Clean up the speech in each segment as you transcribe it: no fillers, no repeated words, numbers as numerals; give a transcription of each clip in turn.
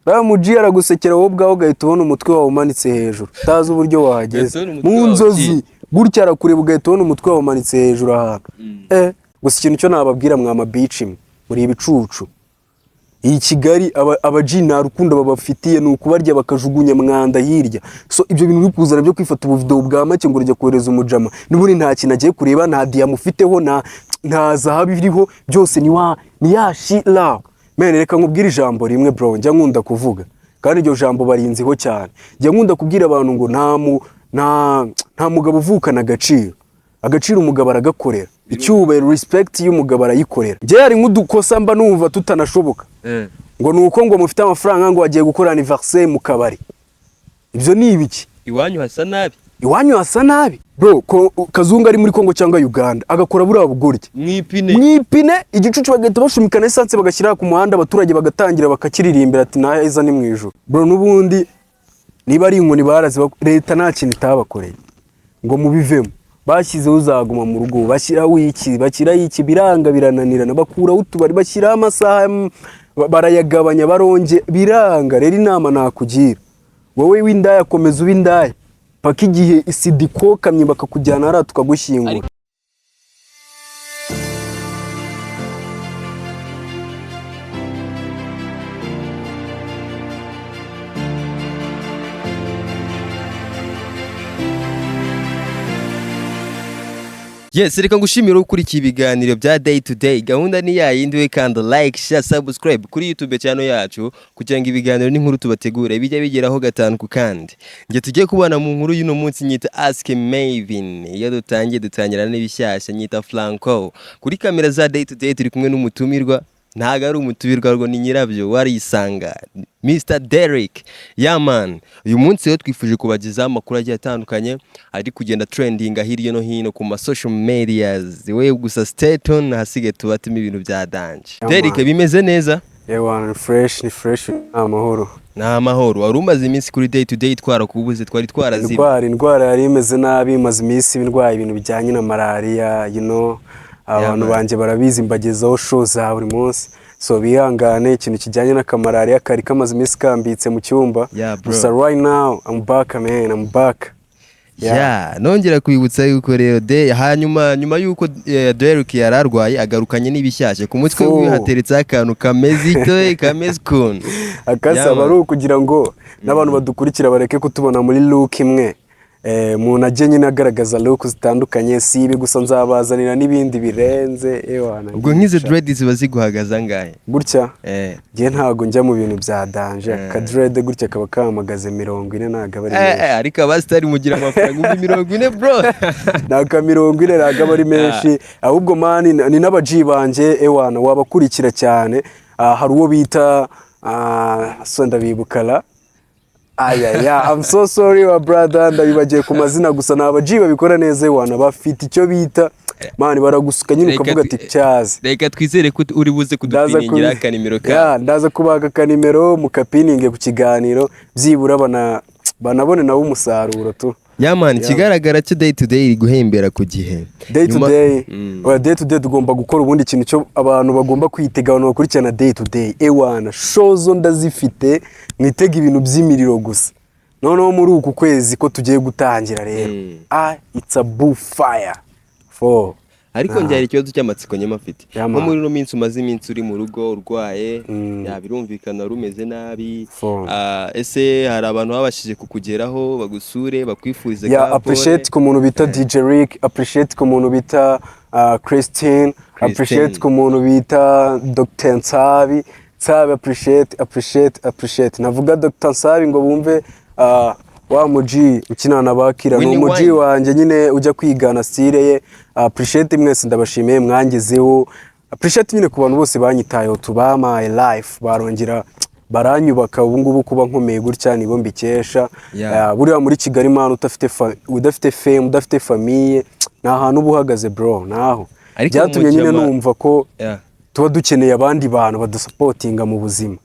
Uriya muji aragusekera, wowe ubwawe ugahita ubona umutwe wawe umanitse hejuru, utazi uburyo wahageze. Ugahita ubona umutwe Mu wawe nzozi ugiye. Gutya arakureba, ugahita ubona umutwe wawe umanitse hejuru ahantu. Gusa ikintu cyo nababwira, mwa mabici mwe, muri ibicucu. Iyi Kigali abaji nta rukundo babafitiye, ni ukubarya bakajugunya mwanda hirya. So ibyo bintu uri kuzana byo kwifata ubuvideo bwa make ngo urajya kohereza umujama, n'ubundi nta kintu agiye kureba, nta diyama ufiteho, nta zahabu iriho, byose ni wa ni ya shit love. Man, reka nkubwire ijambo rimwe, bro, njya nkunda kuvuga, kandi iryo jambo barinziho cyane. Njya nkunda kubwira abantu ngo nta mugabo uvukana agaciro. Agaciro umugabo aragakorera. Icyubahiro, respect y'umugabo arayikorera. Njye hari nk'udukosa mba numva tutanashoboka, ngo ni uko ngo mufite amafaranga, ngo wagiye gukora anniversaire mu kabari. Ibyo ni ibiki? Iwanyu hasa nabi. Iwanyu hasa nabi, bro. Ko Kazungu ari muri Kongo cyangwa Uganda agakora buriya bugoryi Mu ipine. Mu ipine, igicucu, bagahita bashumika na essence, bagashyira ku muhanda, abaturage bagatangira bakakiririmbira ati naheza ni mu ijuru. Bro, n'ubundi niba ari inkoni barazi, leta nta kintu itabakoreye ngo mubivemo. Bashyizeho uzaguma mu rugo, bashyiraho iki, bashyiraho iki, biranga, birananirana. Bakuraho utubari, bashyiraho amasaha, barayagabanya, baronge, biranga. Rero inama nakugira wowe w'indaya, komeza ube indaya paka igihe isida ikokamye, bakakujyana hariya tukagushyingura. Yes, reka ngushimire ukurikiye ibiganiro bya Day to Day. Gahunda ni yayindi, we kanda like, share, subscribe kuri YouTube channel yacu kugira ngo ibiganiro n'inkuru tubategure bijya bigeraho gatanu ku kandi. Njye tugiye kubana mu nkuru y'uno munsi nyita Ask Mavin. Iyo dutangiye dutangira n'ibishyashya, nyita Franco. Kuri kamera za Day to Day turi kumwe n'umutumirwa, ntago ari umutumirwa ngo ni nyirabyo warisanga, Mr Derek. Yeah man, uyu munsi rero twifuje kubagezaho amakuru agiye atandukanye ari kugenda trendinga hirya no hino ku ma social medias. We gusa stay tuned, hasigaye tubatemo ibintu bya danger. Yeah, Derek, man. bimeze neza? Yewe, ni fresh, ni fresh, ni amahoro. Ni amahoro. Wari umaze iminsi kuri Day to Day twarakubuze, twari twarazimye. Indwara yari imeze nabi, imaze iminsi ndwaye ibintu bijyanye na malariya. Abantu Man. banjye barabizi, mbagezaho show za buri munsi, so bihangane, ikintu kijyanye n'akamalariya kari kamaze iminsi kambitse mu cyumba. Yeah, bro. Gusa right now I'm back, man, I'm back. Yeah. Yeah, nongera kwibutsa yuko rero de hanyuma nyuma yuko Derek yari arwaye, agarukanye n'ibishyashya ku mutwe Fu. wiwe, hateretseho akantu kameze ito kameze ukuntu. Akasaba Yeah, ari ukugira ngo n'abantu badukurikira bareke kutubona muri look imwe. Umuntu ajye nyine agaragaza look zitandukanye. Si ibi gusa, nzabazanira n'ibindi birenze, ewana. Ubwo nk'izo dread ziba ziguhagaze angahe? Gutya? Eh. Njye ntago njya mu bintu bya danger. Ka dread gutya kaba kamagaze 40, ntago aba ari menshi. Ariko abasitari mugira amafaranga, 40,000, bro. Ni aka 40, ntago aba ari menshi. Ahubwo man, ni n'abaji banjye, ewana, wabakurikira cyane. Hari uwo bita so ndabibuka la, ayaya, I'm so sorry wa brother, ndabibagiye ku mazina. Gusa ni abaji babikora neza, ewana, bafite icyo bita, man, baragusuka nyine ukavuga ati cyazi. Reka twizere ko uri buze Ndaza kudupiningira akanimero kawe. Ya, ndaza kubaga akanimero mukapininge ku kiganiro, byibura banabone nabo umusaruro tu. Yeah man, ikigaragara cyo Day to Day iri guhembera ku gihe. Day to day. Oya, day to day tugomba gukora. Ubundi ikintu cyo abantu bagomba kwitega, abantu bakurikirana Day to Day, ewana, show zo ndazifite, mwitega ibintu by'imiriro. Gusa noneho muri uku kwezi ko tugiye gutangira rero, it's a bull fire for Ariko njye hari ikibazo cy'amatsiko nyuma mfite. Yeah, Nko man. muri ino minsi umaze iminsi uri mu rugo urwaye, ya birumvikana wari umeze nabi. For. Ese hari abantu babashije kukugeraho bagusure, bakwifurize Ya, ka pole? appreciate ku muntu bita DJ Rick, appreciate ku muntu bita Christine, appreciate ku muntu bita Dr Nsabi. Nsabi, appreciate, appreciate, appreciate. Navuga Dr Nsabi ngo bumve wa muji ukina na bakira, ni Winnie umuji Wine. wanjye nyine ujya kwigana style ye. Appreciate mwese, ndabashimiye mwangezeho. Appreciate nyine ku bantu bose banyitayeho, tubamaye life, barongera baranyubaka. Ubu ngubu kuba nkomeye gutya nibo mbikesha. Buriya muri Kigali, man, udafite fame, udafite famille, nta hantu uba uhagaze, bro, naho Ariko byatumye nyine umujama- numva ko tuba dukeneye abandi bantu badusapotinga mu buzima.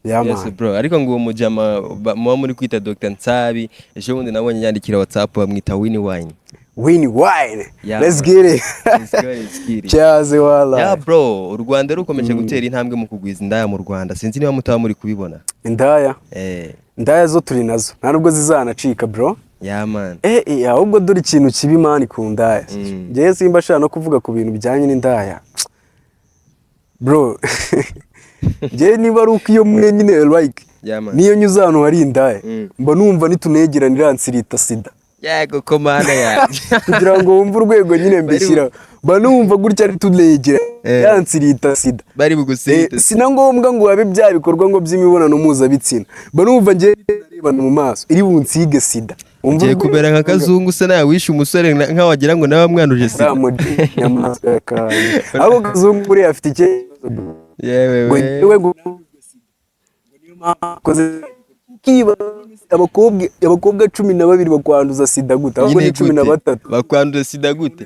Yeah, Yes, man. bro, ariko ngo uwo mujama muba muri kwita Dr Nsabi, ejo bundi nabonye yandikira WhatsApp, bamwita Winnie Wine. Win wine. Yeah, Let's man. get it. Let's go, let's get it. Cyaze wala. Yeah bro, u Rwanda rukomeje gutera intambwe mu kugwiza indaya mu Rwanda. Sinzi niba mutaba muri kubibona. Indaya. Eh, Indaya zo turi nazo. Nta nubwo zizanacika, bro. Yeah man. Eh, ahubwo dore ikintu kibi, man, ku ndaya. Njyewe simba ashaka no kuvuga ku bintu bijyanye n'indaya. Bro, njyewe niba ari uko iyo mwe nyine like Yeah man. niyo nyuze ahantu hari indaya, mba numva nitunegerana iransirita sida. Yego ko mana yanjye. Kugira ngo wumve urwego nyine mbishyira, mba numva gutya nitunegerana yansirita sida. Bari bugusirita. Si na ngombwa ngo habe bya bikorwa ngo by'imibonano mpuzabitsina, mba numva njyewe narebana mu maso iri bunsige sida. Wumva Ugiye urwego. kumera nka Kazungu se nawe wishe umusore nkaho wagira ngo nawe wamwanduje sida. Uriya muji nyamaswa ya kantu, ahubwo Kazungu buriya afite ikibazo, bro. Yewe Ngo we. njyewe ngo niyo mpamvu akoze, ukibaza abakobwa 12 bakwanduza sida gute? Ahubwo Nyine ni cumi na gute? batatu. Bakwanduza sida gute?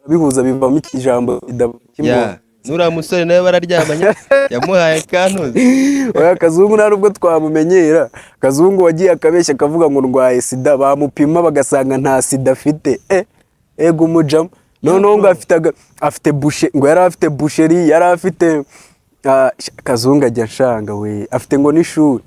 Bihuza bivamo ijambo sida kimwe. Yeah. Nuriya musore nawe bararyamanye yamuhaye kantuzi. Oya, Kazungu nta nubwo twamumenyera. Kazungu wagiye akabeshya akavuga ngo ndwaye sida, bamupima bagasanga nta sida afite. Ego umujama noneho ngo afite bouche, ngo yari afite boucherie, yari afite Kazungu ajya nshanga we, afite ngo n'ishuri.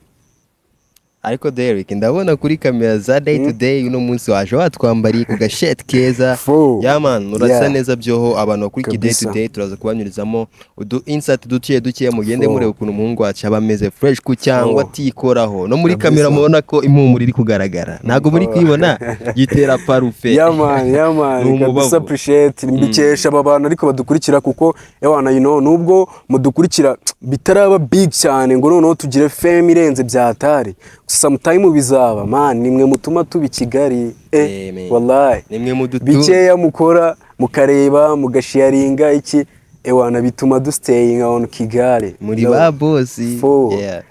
Ariko Derek, ndabona kuri kamera za Day to Day uno munsi waje watwambariye ku gasheti keza. Fo. Yeah man, urasa neza byoho. Abantu bakurikiye Day to Kabisa. Day, turaza kubanyurizamo udu insight duke duke, mugende Fo. mureba ukuntu umuhungu wacu aba ameze fresh ku cyangwa Fo. atikoraho no muri Kabisa. kamera mubona ko impumuro iri kugaragara, ntabwo muri kuyibona yitera parufe. Yeah man, yeah man. Ni umubavu. Kabisa, appreciate, mbikesha aba bantu ariko badukurikira, kuko ewana, nubwo mudukurikira bitaraba big cyane ngo noneho tugire fame irenze byatari, sometime bizaba, man. Nimwe mutuma tuba i Kigali, eh. Eh, man. Wallahi. Nimwe mudutu Bikeya mukora, mukareba, mugasharinga iki, ewana, bituma dustayinga on Kigali. Muri No. ba boss. Fo. Yeah.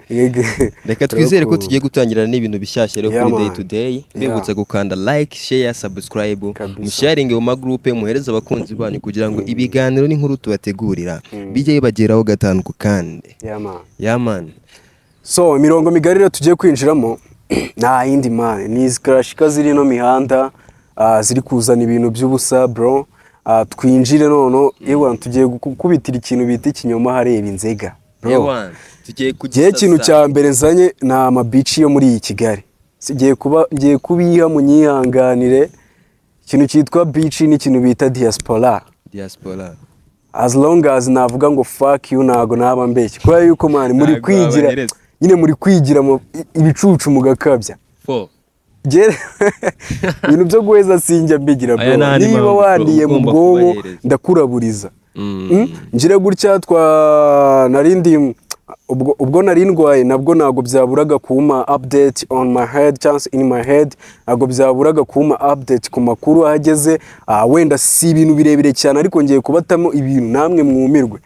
Reka twizere ko tugiye gutangira n'ibintu bishyashya rero Yeah, kuri Day man. to Day. Mbibutsa gukanda like, share, subscribe, Kabisa. musharinge mu magroupe, muhereze abakunzi banyu kugira ngo ibiganiro n'inkuru tubategurira bijye bibageraho gatanu ku kandi. Yeah man. Yeah man. So imirongo migari rero tugiye kwinjiramo nta yindi, man, ni izi karashika ziri ino mihanda, ziri kuzana ibintu by'ubusa, bro. Twinjire noneho, yewe, tugiye gukubitira ikintu bita ikinyoma hareba inzega, bro. Ewan, tugiye Gihe ikintu kugisasa. cya mbere nzanye ni amabici yo muri iyi Kigali. Ngiye kuba ngiye kubiha, munyihanganire, ikintu cyitwa bici n'ikintu bita diaspora. Diaspora. As long as navuga ngo fuck you, ntago naba mbeshye, kubera yuko, man, muri Ntago kwigira wabahereza. nyine muri kwigira mu ibicucu mugakabya. Fo. Ibintu byo guheza sinjya mbigira, Aya bro. ni andi Niba mpamvu, bro, wandiye mu ugomba bwonko, kubahereza. ndakuraburiza. Ngira gutya twa narindi ubwo nari ndwaye, nabwo ntabwo byaburaga kuma update on my head cyangwa se in my head, ntabwo byaburaga kuma update ku makuru ahageze. Wenda si ibintu birebire cyane, ariko ngiye kubatamo ibintu namwe mwumirwe.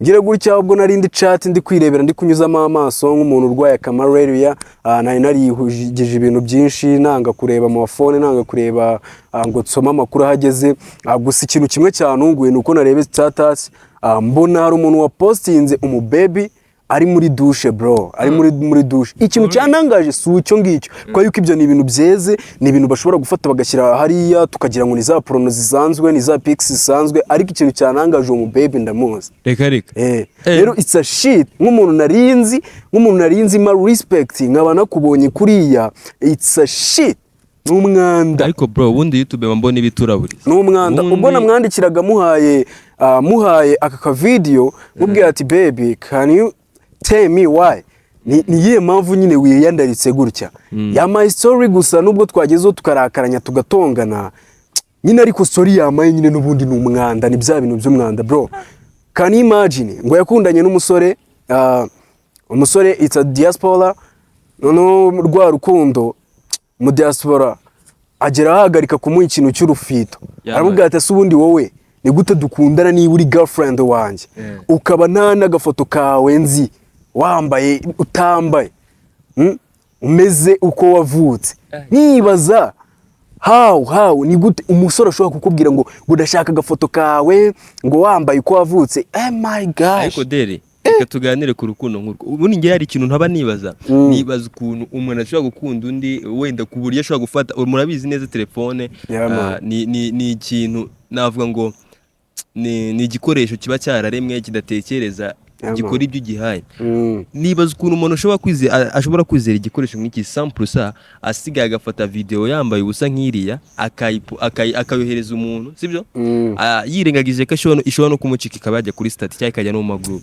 Ngira gutya ubwo nari ndi chat, ndi kwirebera, ndi kunyuzamo amaso nk'umuntu urwaye akamalaria, nari narihugije ibintu byinshi, nanga kureba mu phone, nanga kureba ngo nsome amakuru ahageze. Gusa ikintu kimwe cyantunguye ni uko narebe status, mbona hari umuntu wapostinze umubaby ari muri douche, bro, ari muri douche. Ikintu cyantangaje si icyo ngicyo, kubera yuko ibyo ni ibintu byeze, ni ibintu bashobora gufata bagashyira hariya tukagira ngo ni za porno zisanzwe, ni za pics zisanzwe, ariko ikintu cyantangaje, uwo mubaby ndamuzi. Reka reka. Eh, rero it's a shit. Nk'umuntu narinzi ma respect, nkaba nakubonye kuriya, it's a shit, ni umwanda. Ariko bro, ubundi YouTube mba mbona ibituraburiza. Ni umwanda. Ubwo namwandikiraga muhaye aka ka video, mubwira ati: "Baby, can you tell me why? Ni iyihe mpamvu nyine wiyandaritse gutya?" Yamaye story gusa, nubwo twagezeho tukarakaranya tugatongana nyine, ariko story yamaye nyine n'ubundi ni umwanda, ni bya bintu by'umwanda, bro. Can you imagine ngo yakundanye n'umusore, umusore it's a diaspora, noneho rwa rukundo mu diaspora agera ahagarika kumuha ikintu cy'urufito. Aramubwira ati: "Ese ubundi wowe ni gute dukundana niba uri girlfriend wanjye, ukaba nta n'agafoto kawe nzi wambaye, utambaye, Umeze uko wavutse?" Nibaza how ni gute umusore ashobora kukubwira ngo ndashaka agafoto kawe ngo wambaye uko wavutse? Oh my gosh. Ariko dere Reka tuganire ku rukundo nk'urwo. Ubundi njye hari ikintu ntaba nibaza. Nibaza ukuntu umuntu ashobora gukunda undi, wenda ku buryo ashobora gufata, murabizi neza, telefone Yeah, man. ni ikintu navuga ngo ni igikoresho kiba cyararemwe kidatekereza, Yeah, gikora man. ibyo ugihaye. Nibaza ukuntu umuntu ashobora kwizera igikoresho nk'iki 100%, asigaye agafata video yambaye ubusa nk'iriya, akayohereza umuntu, sibyo? Yirengagije ko ishobora no kumucika, ikaba yajya kuri status cyangwa ikajya no mu magroup.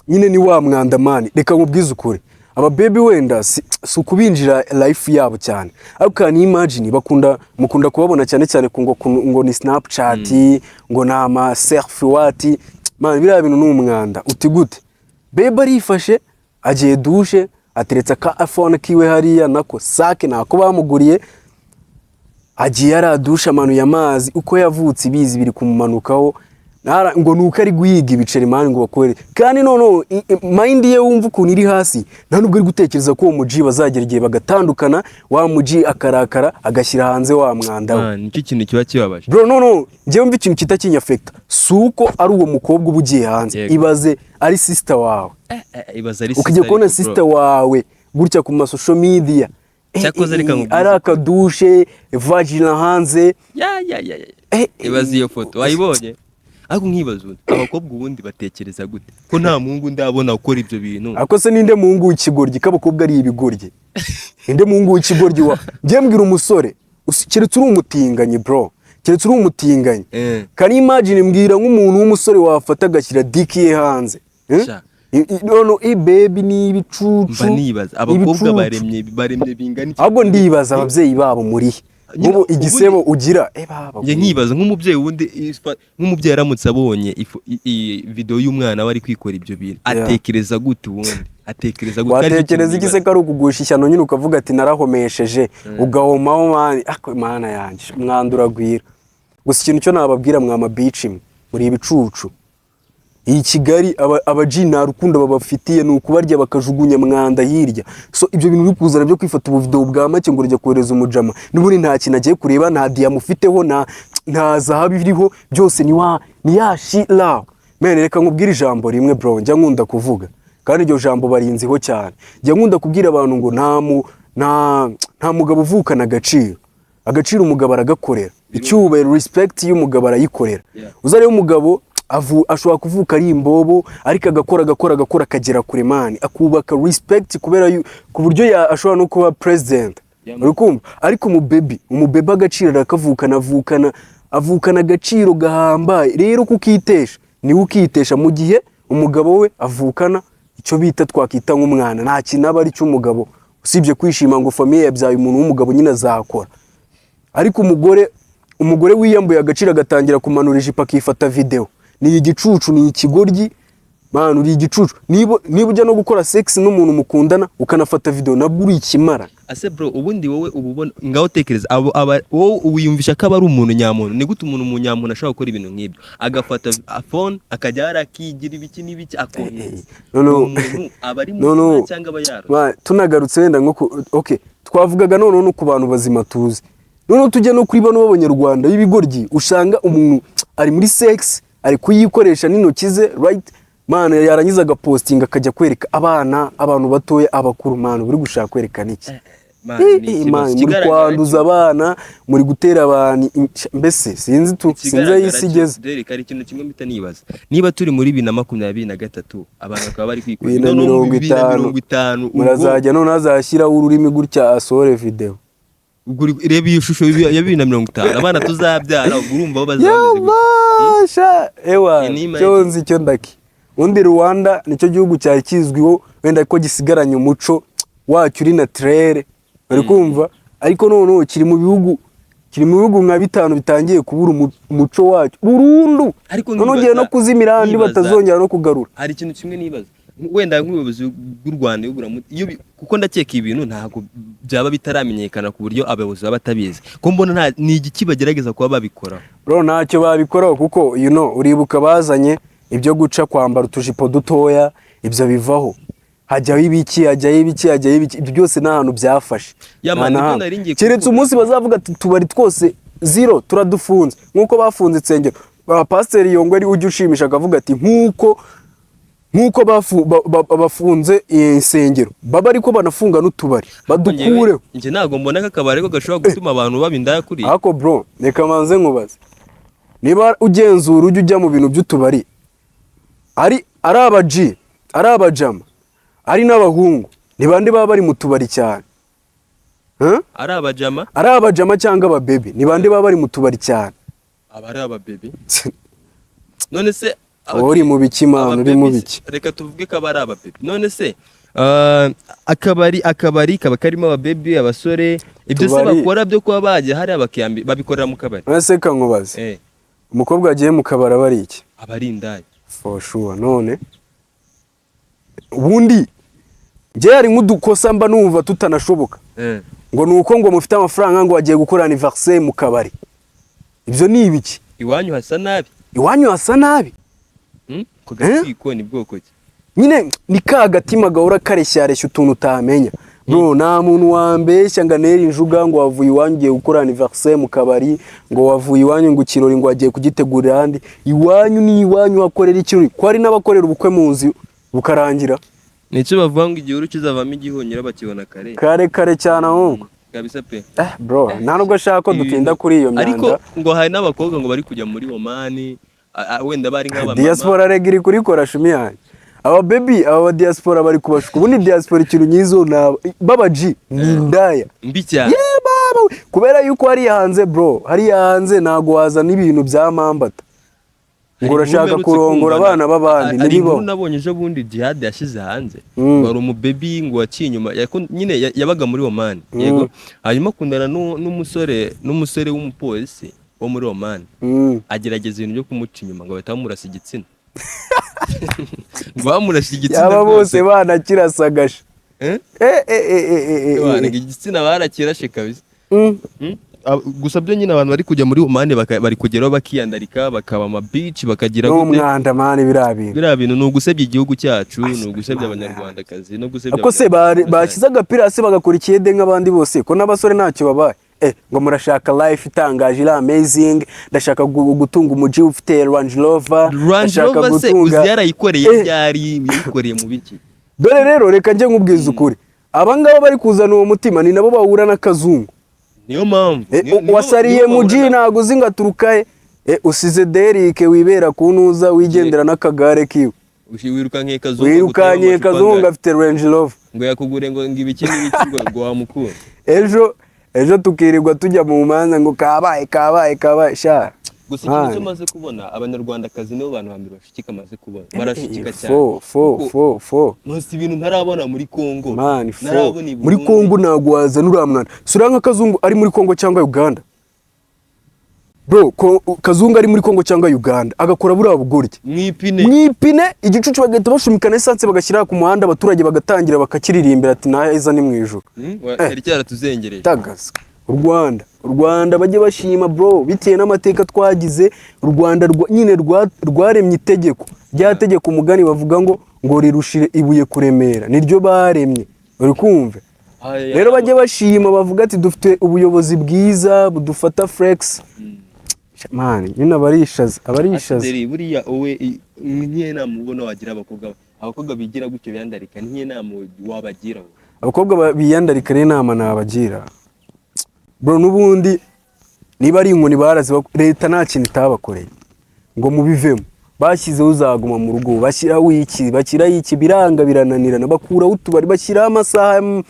Nyine ni wa mwanda, man. Reka nkubwize ukuri, ababebi wenda si ukubinjira life yabo cyane, ariko can imagine, bakunda, mukunda kubabona cyane cyane ku ngo ni Snapchat, ngo ni ama selfie, what, man. Biriya bintu ni umwanda. Uti gute? Babe arifashe, agiye douche, ateretse aka iPhone kiwe hariya, nako sake nako bamuguriye, agiye aradusha, amanuye amazi uko yavutse, ibizi biri kumumanukaho. Ngo nuko ari guhiga ibiceri, man, ngo bakore. Kandi noneho mind ye, wumva ukuntu iri hasi, nta nubwo ari gutekereza ko uwo muji bazagera igihe bagatandukana, wa muji akarakara, agashyira hanze wa mwanda we. Ah, nicyo kintu kiba kibabaje. Bro, no, njyewe mva ikintu kita kinyaffecta si uko ari uwo mukobwa uba ugiye hanze. Ibaze ari sister wawe. Ibaze ari Ukajya sister kubona ariko, bro. sister wawe gutya ku ma social media. Cyakoze reka nkubwize ari akadushe, vagina hanze. Ya. Ibaze iyo foto wayibonye. Ariko nkibaza ubundi abakobwa ubundi batekereza gute, ko nta muhungu ndabona ukora ibyo bintu? Ariko se ninde muhungu w'ikigoryi, ko abakobwa ari ibigoryi? Ninde muhungu w'ikigoryi wa njye mbwira umusore, keretse uri umutinganyi, bro, keretse uri umutinganyi. Can you imagine, mbwira nk'umuntu w'umusore wafata agashyira dick ye hanze, eh? Sha. No, baby, ni ibicucu. Mba nibaza abakobwa Ibicucu. baremye bingana iki? Ahubwo ndibaza ababyeyi babo muri he? Nyine Nk'ubu igisebo ugira, baba. Njye nkibaza nk'umubyeyi wundi, nk'umubyeyi aramutse abonye video y'umwana we ari kwikora ibyo bintu, atekereza gute ubundi? Atekereza gute? Aricyo Watekereza kintu iki se nibaza. ko ari ukugusha ishyano nyine, ukavuga ati narahomesheje, ugahomaho, man. Ako mana yanjye, umwanda uragwira. Gusa ikintu cyo nababwira, mwa mabici mwe, muri ibicucu. Iyi Kigali, abaji nta rukundo babafitiye, ni ukubarya bakajugunya mwanda hirya. So ibyo bintu uri kuzana byo kwifata ubuvideo bwa make ngo urajya kohereza umujama, n'ubundi nta kintu agiye kureba, nta diyama ufiteho, nta zahabu iriho, byose ni wa ni ya shit love. Man, reka nkubwire ijambo rimwe, bro, njya nkunda kuvuga, kandi iryo jambo barinziho cyane. Njya nkunda kubwira abantu ngo nta mugabo uvukana agaciro. Agaciro umugabo aragakorera. Icyubahiro, respect y'umugabo arayikorera. Uzarebe umugabo ashobora kuvuka ari imbobo, ariko agakora, agakora, agakora, akagera kure, man, akubaka respect kubera ku buryo ashobora no kuba president. Yeah, man. Uri kumva? Ariko umubebi agaciro arakavukana, avukana agaciro gahambaye. Rero kukitesha niwe ukitesha, mu gihe umugabo we avukana icyo bita, twakita nk'umwana. Nta kintu aba ari cy'umugabo usibye kwishima ngo famille yabyaye umuntu w'umugabo, nyine azakora. Ariko umugore wiyambuye agaciro, agatangira kumanura ijipo, akifata video, ni igicucu, ni ikigoryi. Man, uri igicucu. Niba ujya no gukora sex n'umuntu mukundana, ukanafata video, nabwo uri ikimara. Ase bro, ubundi wowe uba ubona, ngaho tekereza abo aba, wowe wiyumvisha ko aba ari umuntu nyamuntu? Ni gute umuntu munyamuntu ashobora gukora ibintu nk'ibyo, agafata phone, akajya hariya, akigira ibiki n'ibiki, akohereza? No. Umuntu aba ari No. muzima cyangwa aba yaroze? Tunagarutse wenda nko okay, twavugaga noneho no ku bantu bazima tuzi, noneho tujya no kuri bano b'abanyarwanda b'ibigoryi. Usanga umuntu ari muri sex, ari kuyikoresha n'intoki ze, right, man, yarangiza agapostinga, akajya kwereka abana, abantu batoya, abakuru. Man, uri gushaka kwerekana iki? Man, ni ikibazo. Man, muri Ikigaragara kwanduza abana, muri gutera abantu mbese sinzi tu, sinzi aho Ikigaragara isi cyo, igeze. Derek, hari ikintu kimwe mpita nibaza: niba turi muri 2023, abantu bakaba bari kwikora Bibiri na noneho mu mirongo bibiri na itanu. mirongo itanu, ubwo Murazajya none azashyiraho ururimi gutya, asohore video. Ubwo reba iyo shusho ya 2050, abana tuzabyara, ubwo urumva bo bazaba bameze gute? Yabasha ewa. Ni imagine. Cyo nzi cyo ndaki undi Rwanda nicyo gihugu cyari kizwiho wenda ko gisigaranye umuco wacyo uri naturel, bari kumva, ariko noneho kiri mu bihugu nka bitanu bitangiye kubura umuco wacyo burundu. Ariko Noneho ugiye no kuzimira ahandi batazongera no kugarura. Hari ikintu kimwe nibaza, wenda nk'ubuyobozi bw'u Rwanda iyo kuko ndakeka ibintu ntabwo byaba bitaramenyekana ku buryo abayobozi baba batabizi, ko mbona nta ni igiki bagerageza kuba babikora? Bro, ntacyo babikoraho, kuko uribuka bazanye ibyo guca kwambara utujipo dutoya, ibyo bivaho, hajyaho ibiki, hajyaho ibiki, hajyaho ibiki, ibyo byose nta hantu byafashe. Ya Nta man, na nibyo hamwe. nari ngiye Keretse kuvuga. umunsi bazavuga ati tubari twose zero, turadufunze, nk'uko bafunze insengero. Ba Pasiteri Yongwe ari ujya ushimisha akavuga ati nk'uko Nk'uko bafunze insengero, baba ariko banafunga n'utubari, badukureho. Njye ntabwo mbona ko akabari ko gashobora gutuma abantu baba indaya kuriya. Ariko bro, reka manze nkubaze, niba ugenzura, ujya ujya mu bintu by'utubari, ari abaji, ari abajama, ari n'abahungu, ni bande baba bari mu tubari cyane? Huh? Ari abajama. Ari abajama cyangwa ababebi, ni bande baba bari mu tubari cyane? Aba ari ababebi. None se Wowe uri mu biki, man? Uri mu ababebi biki? Reka tuvuge ko aba ari ababebi. None se akabari kaba karimo ababebi, abasore, ibyo se bakora byo kuba bajya hariya bakiyambi, babikorera mu kabari? Ese kankubaze, umukobwa wagiye mu kabari aba ari iki? Aba ari indaya. For sure. None ubundi njye hari nk'udukosa mba numva tutanashoboka, ngo ni uko ngo mufite amafaranga, ngo wagiye gukora anniversaire mu kabari. Ibyo ni ibiki? Iwanyu hasa nabi. Iwanyu hasa nabi. Ku gatwiko ni bwoko ki? Nyine ni ka gatima gahora kareshyareshya utuntu utamenya. Bro, nta muntu wambeshya ngo anere injuga ngo wavuye iwanyu ugiye gukora anniversaire mu kabari, ngo wavuye iwanyu ngo ikirori ngo wagiye kugitegurira ahandi. Iwanyu ni iwanyu, hakorera ikirori, ko hari n'abakorera ubukwe mu nzu bukarangira. Nicyo bavuga ngo igihuru kizavamo igihunyira bakibona kare. Kare kare cyane ahubwo. Kabisa pe. Bro, nta nubwo ashaka ko dutinda kuri iyo Ariko myanda. ngo hari n'abakobwa ngo bari kujya muri Omani, wenda bari nk'abamama. Diaspora rega iri kurikora, shumi yanjye. Aba baby, aba ba diaspora bari kubashuka. Ubundi diaspora ikintu nyizo ni baba G ni indaya mbi cyane. Ye baba we! Kubera yuko hariya hanze, bro, hariya hanze ntago wazana ibintu bya mambata ngo Hari urashaka inkuru mperutse kurongora kumva abana b'abandi. Hari Ntibibaho. inkuru nabonye ejo bundi Jihad yashyize hanze, ngo hari umubebi ngo waciye inyuma, nyine yabaga muri Oman, yego, hanyuma akundana n'umusore w'umupolisi wo muri Oman, agerageza ibintu byo kumuca inyuma, ngo bahita bamurasa igitsina, ngo bamurashe igitsina Yaba bose rwose. banakirasagasha. Eh? Eh, eh, eh, eh, eh, eh, Wana, eh. igitsina barakirashe kabisa. Gusa byo nyine abantu bari kujya muri Oman bari kugeraho bakiyandarika, bakaba ama beach, bakagira Ni gute? umwanda, man, biriya bintu. Biriya bintu ni ugusebya igihugu cyacu, ni ugusebya Abanyarwandakazi no gusebya Ako se Abanyarwanda. bashyize agapira hasi bagakora ikiyede nk'abandi bose, ko n'abasore ntacyo babaye? Ngo murashaka life itangaje, iri amazing, ndashaka gutunga umuji ufite Range Rover, Range ndashaka Rover se gutunga uzi yarayikoreye? Ryari yayikoreye? Mu biki? Dore rero, reka njye nkubwiza ukuri, aba ngaba bari kuzana uwo mutima ni nabo bahura n'akazungu. Niyo mpamvu Wasariye niyo muji, bahura ntago uzi ngo aturuka he. Usize Derike wibera ku ntuza, wigendera n'akagare kiwe. Wirukankiye kazungu. Wirukankiye aguteye kazungu amacupa. Afite Range Rover. Ngo yakugure ngo ibiki n'ibiki, ngo wamukura. Ejo ejo tukirirwa tujya mu manza ngo kabaye, kabaye, kabaye sha. Gusa ikintu Man. cyo maze kubona, Abanyarwandakazi nibo bantu ba mbere bashukika. Maze kubona barashukika cyane. Fo fo Kuko fo fo. Ntuzi ibintu ntarabona muri Kongo, Man, fo. ntarabona i Muri Burundi. Kongo ntabwo wazana uriya mwana. Sura nka kazungu ari muri Kongo cyangwa Uganda, bro. Kazungu ari muri Kongo cyangwa Uganda agakora buriya bugoryi mu ipine, mu ipine, igicucu, bagahita bashumika na essence, bagashyira ku muhanda, abaturage bagatangira bakakiririmbira ati naheza ni mu ijuru. Cyari cyaratuzengereje. Tagaza u Rwanda, u Rwanda bajye bashima, bro, bitewe n'amateka twagize. U Rwanda nyine rwaremye itegeko, rya tegeko umugani bavuga ngo rirushire ibuye kuremera, niryo baremye, uri kumva? Aya, Rero bajye bashima, bavuga ati dufite ubuyobozi bwiza budufata flex. Man, nyine abarishaza, abarishaza. Asideri, buriya wowe ni nk'iyo nama ubona wagira abakobwa bigira gutyo, biyandarika, ni nk'iyo nama wabagira wowe? Abakobwa biyandarika rero, inama nabagira, bro, n'ubundi niba ari inkoni barazi, leta nta kintu itabakoreye ngo mubivemo. Bashyizeho uzaguma mu rugo, bashyiraho iki, bashyiraho iki, biranga, birananirana, bakuraho utubari, bashyiraho amasaha,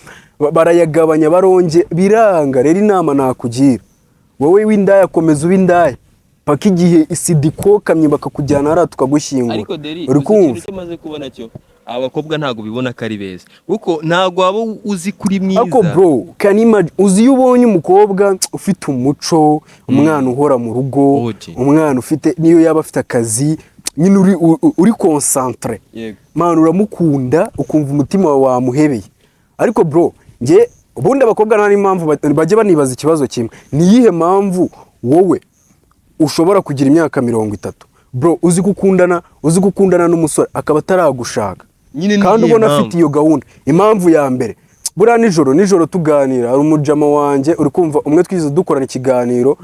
barayagabanya, baronge, biranga. Rero inama nakugira wowe w'indaya, komeza ube indaya paka igihe isida ikokamye, bakakujyana hariya tukagushyingura. Ariko Deri, Uri uzi kumva? ikintu cyo maze kubona cyo, abakobwa ntabwo bibona ko ari beza, kuko ntabwo waba uzi kuri mwiza. Ariko bro, can you imagine, uzi iyo ubonye umukobwa ufite umuco, umwana uhora mu rugo, Oje. umwana ufite, niyo yaba afite akazi, nyine uri concentré, man, uramukunda ukumva umutima wawe wamuhebeye. Ariko bro, njye ubundi abakobwa nta n'impamvu bajya banibaza ikibazo kimwe: ni iyihe mpamvu wowe ushobora kugira imyaka 30, bro, uzi gukundana n'umusore akaba ataragushaka, Nyine ni kandi iyihe ubona mpamvu? afite iyo gahunda? Impamvu ya mbere, buriya nijoro tuganira, hari umujama wanjye, uri kumva, umwe twize dukorana ikiganiro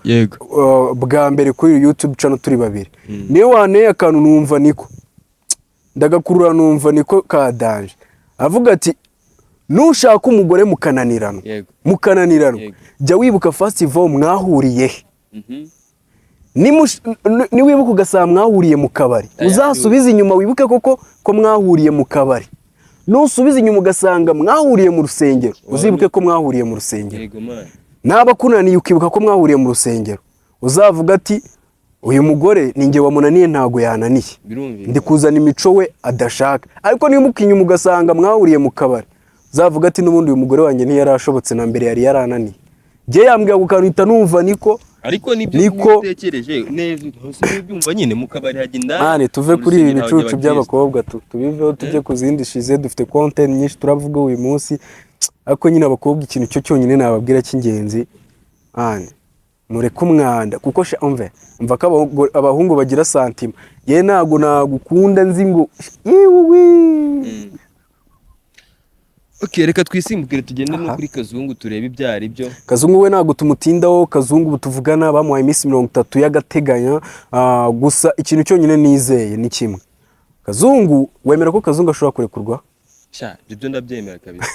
bwa mbere kuri YouTube channel turi babiri, niwe wanteye akantu numva niko. Ndagakurura numva niko ka danger. Avuga ati: "Nushaka umugore mukananiranwa, mukananiranwa, jya wibuka first of all mwahuriye he." Niwibuka ugasanga mwahuriye mu kabari, uzasubize inyuma wibuke koko ko mwahuriye mu kabari. Nusubiza inyuma ugasanga mwahuriye mu rusengero, uzibuke ko mwahuriye mu rusengero. Yego man. Naba kunaniye ukibuka ko mwahuriye mu rusengero, uzavuga ati: "Uyu mugore ni njye wamunaniye, ntago yananiye." Ndi kuzana imico we adashaka. Ariko niba inyuma ugasanga mwahuriye mu kabari, uzavuga ati: "N'ubundi uyu mugore wanjye ntiyarashobotse, na mbere yari yarananiye." Njye yambwiye ako kantu uhita numva niko. Ariko nibyo. Utekereje neza hose ubyumva nyine, mu kabari hajya indaya. Mani, tuve mu kuri ibi rusengero hajya bicucu abakristo. by'abakobwa, tubiveho tujye ku zindi shize. Dufite content nyinshi turavuga uyu munsi. Ariko nyine abakobwa, ikintu cyo cyonyine nababwira cy'ingenzi, mani, mureke umwanda, kuko sha umve, umva ko abahungu bagira sentiment. Ye, ntago nagukunda nzi ngo iwi. Okay, reka twisimbukire tugende no kuri Kazungu turebe ibyo ari byo. Kazungu we ntabwo tumutindaho. Kazungu ubu tuvugana bamuhaye iminsi 30 y'agateganyo. Gusa ikintu cyonyine nizeye ni kimwe: Kazungu, wemera ko Kazungu ashobora kurekurwa? Sha, ibyo byo ndabyemera kabisa.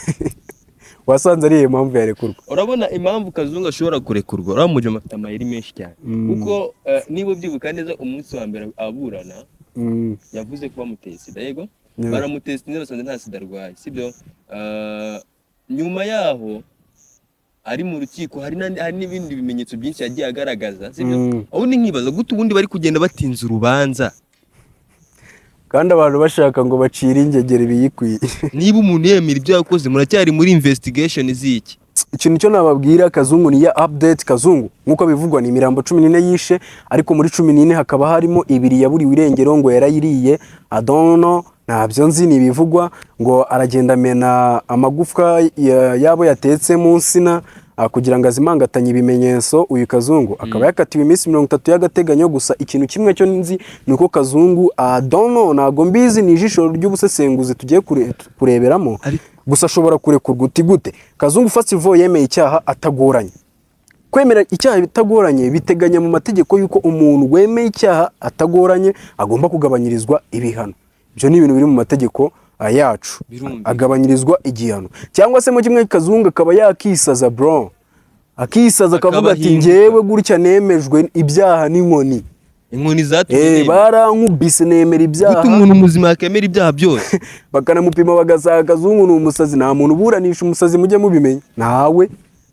Wasanze ari iyo mpamvu yarekurwa? Urabona impamvu Kazungu ashobora kurekurwa, uriya mujama afite amayeri menshi cyane, kuko niba ubyibuka neza, umunsi wa mbere aburana yavuze ko bamuteye sida, yego? Yeah. Baramutestinze basanze nta sida arwaye, sibyo? Nyuma yaho ari mu rukiko hari n'ibindi bimenyetso byinshi yagiye agaragaza, sibyo? Ubundi nkibaza gute ubundi bari kugenda batinza urubanza? Kandi abantu bashaka ngo bacire ingegera ibiyikwiye. Niba umuntu yemera ibyo yakoze, muracyari muri investigation z'iki? Ikintu cyo nababwira, Kazungu ni ya update. Kazungu nk'uko bivugwa ni imirambo 14 yishe, ariko muri 14 hakaba harimo ibiri yaburiwe irengero, ngo yarayiriye. Adono ntabyo nzi, ni ibivugwa. Ngo aragenda amena amagufwa y'abo yatetse mu nsina kugira ngo azimangatanye ibimenyetso. Uyu Kazungu akaba yakatiwe iminsi 30 y'agateganyo. Gusa ikintu kimwe cyo nzi ni uko Kazungu, adono ntabwo mbizi, ni ijisho ry'ubusesenguzi tugiye kureberamo. Gusa ashobora kurekurwa. Uti gute? Kazungu first of all yemeye icyaha atagoranye. Kwemera icyaha bitagoranye biteganya mu mategeko y'uko umuntu wemeye icyaha atagoranye agomba kugabanyirizwa ibihano. Ibyo ni ibintu biri mu mategeko yacu. Agabanyirizwa igihano, cyangwa se mu kimwe Kazungu akaba yakisaza bro, akisaza akavuga ati: Akabahinduka. "Njyewe gutya nemejwe ibyaha n'inkoni." Inkoni zatumye nemera. Barankubise nemera ibyaha. Gute umuntu muzima yakemera ibyaha byose? Bakanamupima bagasanga Kazungu ni umusazi. Nta muntu uburanisha umusazi, mujye mubimenya. Nawe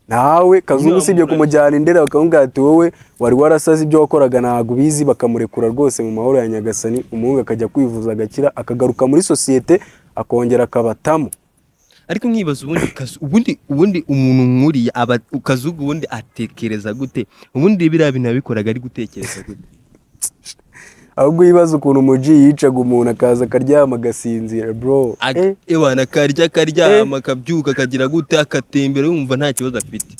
nawe Kazungu usibye kumujyana indera bakamubwira ati: "Wowe wari warasaze, ibyo wakoraga ntabwo ubizi," bakamurekura rwose mu mahoro ya Nyagasani. Umuhungu akajya kwivuza agakira, akagaruka muri sosiyete, akongera akabatamo. Ariko nkibaza ubundi ubundi umuntu nk'uriya aba Kazungu, ubundi atekereza gute? Ubundi biriya bintu yabikoraga ari gutekereza gute? Ahubwo yibaza ukuntu umuji yicaga umuntu akaza akaryama agasinzira bro. Ewana, akarya, akaryama, akabyuka, akagira gute, akatembera yumva nta kibazo afite.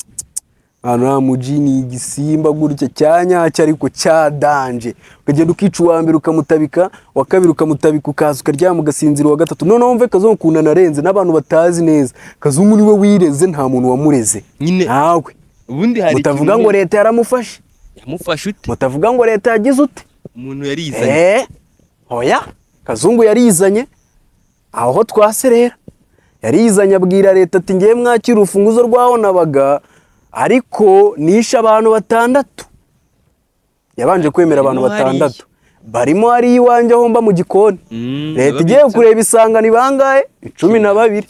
Ahantu nta muji, ni igisimba gutya cya nyacyo ariko cya danger. Ukagenda ukica uwa mbere ukamutabika, uwa kabiri ukamutabika, ukaza ukaryama ugasinzira uwa gatatu. Noneho wumve Kazungu ukuntu anarenze n'abantu batazi neza. Kazungu niwe wireze, nta muntu wamureze. Nyine Ntawe. ubundi hari Mutavuga ikintu ngo leta yaramufashe. Yamufashe ute? Mutavuga ngo leta yagize ute. Umuntu yarizanye. Oya, Kazungu yarizanye. Aho twaserera yarizanye, abwira leta ati: "Ngiye mwakira urufunguzo rwaho nabaga, ariko nishe abantu batandatu." Yabanje kwemera abantu Barimo hariya. batandatu barimo hariya iwanjye aho mba mu gikoni. Leta igiye babitse. kureba isanga ni bangahe? 12.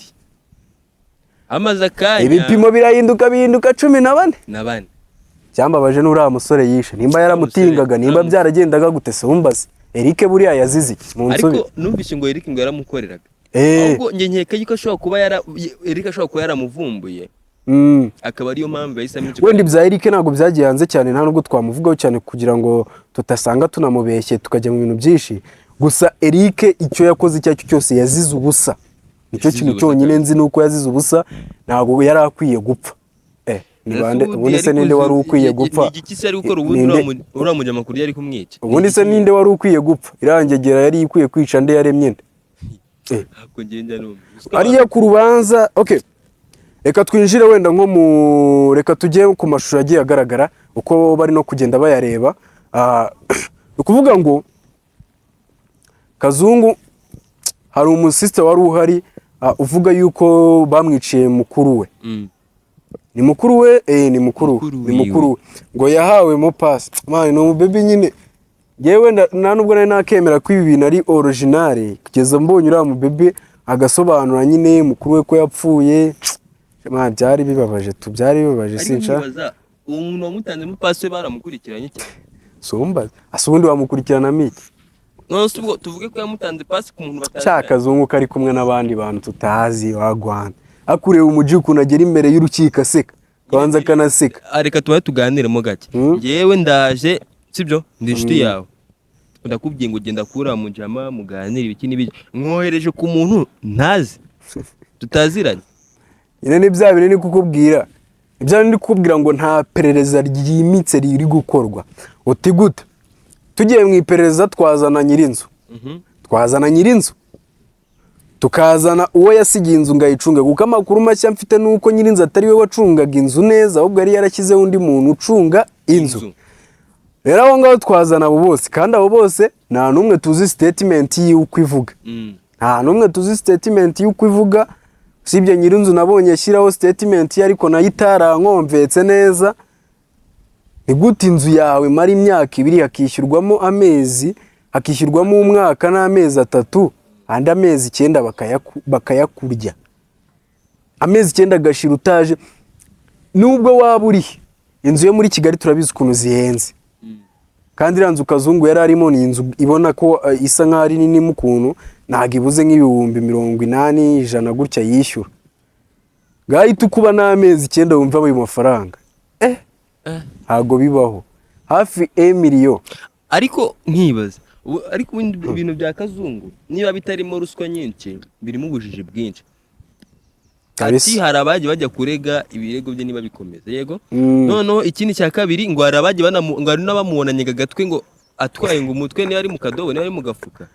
Amaze akanya Ibipimo birahinduka, bihinduka 14. Na bane. Cyambabaje n'uriya musore yishe, nimba yaramutingaga, nimba byaragendaga gute se? Wumbaze Eric buriya yazize iki mu nsubi? Ariko numvise ngo Eric ngo yaramukoreraga. Ahubwo njye nkeka yuko ashobora kuba yara Eric ashobora kuba yaramuvumbuye, akaba ariyo mpamvu yahise amwica. Wenda ibya Eric ntabwo byagiye hanze cyane, nta nubwo twamuvugaho cyane kugira ngo tutasanga tunamubeshye tukajya mu bintu byinshi. Gusa Eric icyo yakoze icyo ari cyo cyose yazize ubusa, nicyo Yazize kintu ubusa cyonyine kabisa. nzi ni uko yazize ubusa, ntabwo yari akwiye gupfa. Ni Ese bande ubundi ubundi se yari ninde wari ukwiye gupfa? Ni igiki se ari gukora ubundi? Uriya munyamakuru yari kumwica. Ubundi se ninde wari ukwiye gupfa? Irangegera yari ikwiye kwica nde? Yaremye nde? Ntabwo ngenda numva. Ariya ku rubanza. Okay, reka twinjire wenda nko mu, reka tujye ku mashusho yagiye agaragara uko bari no kugenda bayareba. Ni ukuvuga ngo Kazungu Hari umusisita wari uhari, uvuga yuko bamwiciye mukuru we. Ni mukuru we, ni mukuru we. Mukuru Ni wiwe. mukuru we, ngo yahawemo pasi. Man, ni umubebi nyine. Yewe, nta nubwo nari nakemera ko ibi bintu ari original, kugeza mbonye uriya mubebe agasobanura nyine mukuru we ko yapfuye. Man, byari bibabaje tu, byari bibabaje. Ariko Sinca nkibaza, uwo muntu wamutanzemo pasi we baramukurikiranye cyane? Sumbaza asa, ubundi wamukurikirana iki? None se ubwo tuvuge ko yamutanze pasi ku muntu batazi? Cya kazungu kari kumwe n'abandi bantu tutazi wagwana, akureba umuji ukuntu agera imbere y'urukiko aseka, kabanza akanaseka. Ah, reka tubaye tuganiremo gake. Njyewe ndaje, sibyo? Ndi inshuti yawe, ndakubwiye ngo genda kura mujama muganire ibiki n'ibiki, mwohereje ku muntu ntazi, tutaziranye. Nyine ni bya bintu ndi kukubwira, ibya bindi ndi kukubwira ngo nta perereza ryimitse riri gukorwa. Uti gute? Tugiye mu iperereza twazana nyir'inzu, twazana nyir'inzu, tukazana uwo yasigiye inzu ngo ayicunge, kuko amakuru mashya mfite ni uko nyir'inzu atari we wacungaga inzu neza, ahubwo yari yarashyizeho undi muntu ucunga inzu. Rero aho ngaho twazana abo bose, kandi abo bose nta n'umwe tuzi statement y'uko ivuga. Nta n'umwe tuzi statement y'uko ivuga, usibye nyir'inzu nabonye ashyiraho statement ye, ariko nayo itarankomvetse neza. Ni gute inzu yawe imara imyaka 2, hakishyurwamo amezi, hakishyurwamo umwaka n'amezi 3, andi amezi 9 bakayakurya, amezi 9 agashira utaje, nubwo waba urihe? Inzu yo muri Kigali turabizi ukuntu zihenze, kandi iriya nzu Kazungu yari arimo ni inzu ibona ko isa nk'aho ari nini mu kuntu, ntabwo ibuze nk'ibihumbi 80, 100 gutya yishyura. Ngahita ukuba n'amezi 9, wumva ayo mafaranga, ntabwo bibaho, hafi emiliyo. Ariko nkibaza, ariko ubundi ibintu bya Kazungu niba bitarimo ruswa nyinshi, birimo ubujiji bwinshi. Kabisa. Ati hari abagiye bajya kurega ibirego bye niba bikomeza, yego. Noneho ikindi cya kabiri, ngo hari abagiye ngo hari n'abamubonanye agatwe, ngo atwaye ngo umutwe, niba ari mu kadobo, niba ari mu gafuka.